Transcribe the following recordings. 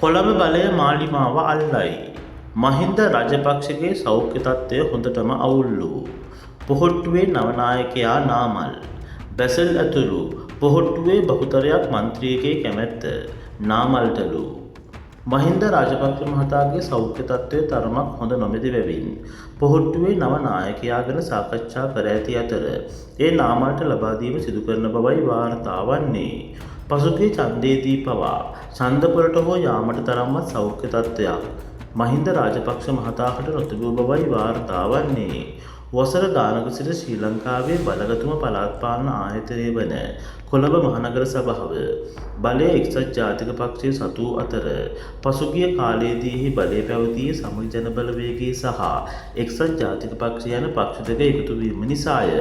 කොළඹ බලය මාලිමාව අල්ලයි. මහින්ද රාජපක්ෂගේ සෞඛ්‍ය තත්ත්වය හොඳටම අවුල්ලු. පොහොට්ටුවේ නව නායකයා නාමල්. බැසිල් ඇතුළු පොහොට්ටුවේ බහුතරයක් මන්ත්‍රීගේ කැමැත්ත නාමල්ටලු. මහින්ද රාජපක්ෂ මහතාගේ සෞඛ්‍ය තත්ත්වය තරමක් හොඳ නොමැති බැවින් පොහොට්ටුවේ නව නායකයා ගැන සාකච්ඡා කර ඇති අතර ඒ නාමල්ට ලබා දීම සිදු කරන බවයි වාර්තා වන්නේ. පසුගිය ඡන්දයේදී පවා ඡන්ද පොළට හෝ යාමට තරම්වත් සෞඛ්‍ය තත්ත්වයක් මහින්ද රාජපක්ෂ මහතාහට නොතිබූ බවයි වාර්තා වන්නේ. වසර ගානක සිට ශ්‍රී ලංකාවේ බලගතුම පළාත් පාලන ආයතනය වන කොළඹ මහනගර සභාව බලය එක්සත් ජාතික පක්ෂය සතු වූ අතර, පසුගිය කාලයේදී එහි බලය පැවතියේ සමගි ජන බලවේගය සහ එක්සත් ජාතික පක්ෂය යන පක්ෂ දෙක එකතු වීම නිසාය.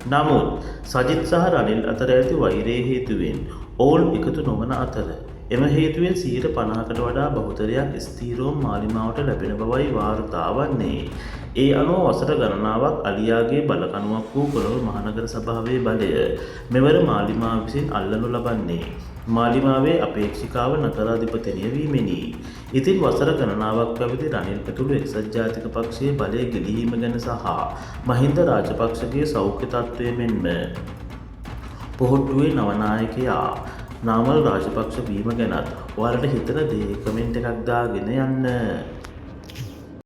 නමුත් සජිත් සහ රනිල් අතර ඇති වෛරය හේතුවෙන් ඔවුන් එකතු නොවන අතර, එම හේතුවෙන් 50%කට වඩා බහුතරයක් ස්ථීරවම මාලිමාවට ලැබෙන බවයි වාර්තා වන්නේ. ඒ අනුව වසර ගණනාවක් අලියාගේ බලකණුවක් වූ කොළඹ මහනගර සභාවේ බලය මෙවර මාලිමාව විසින් අල්ලනු ලබන්නේ මාලිමාවේ අපේක්ෂිකාව නගරාධිපතිනිය වීමෙනි. ඉතින් වසර ගණනාවක් පැවති රනිල් ඇතුළු එක්සත් ජාතික පක්ෂයේ බලය ගිලිහීම ගැන සහ මහින්ද රාජපක්ෂගේ සෞඛ්‍ය තත්ත්වය මෙන්ම පොහොට්ටුවේ නව නායකයා නාමල් රාජපක්ෂ වීම ගැනත් ඔයාලට හිතෙන දේ කමෙන්ට් එකක් දාගෙන යන්න.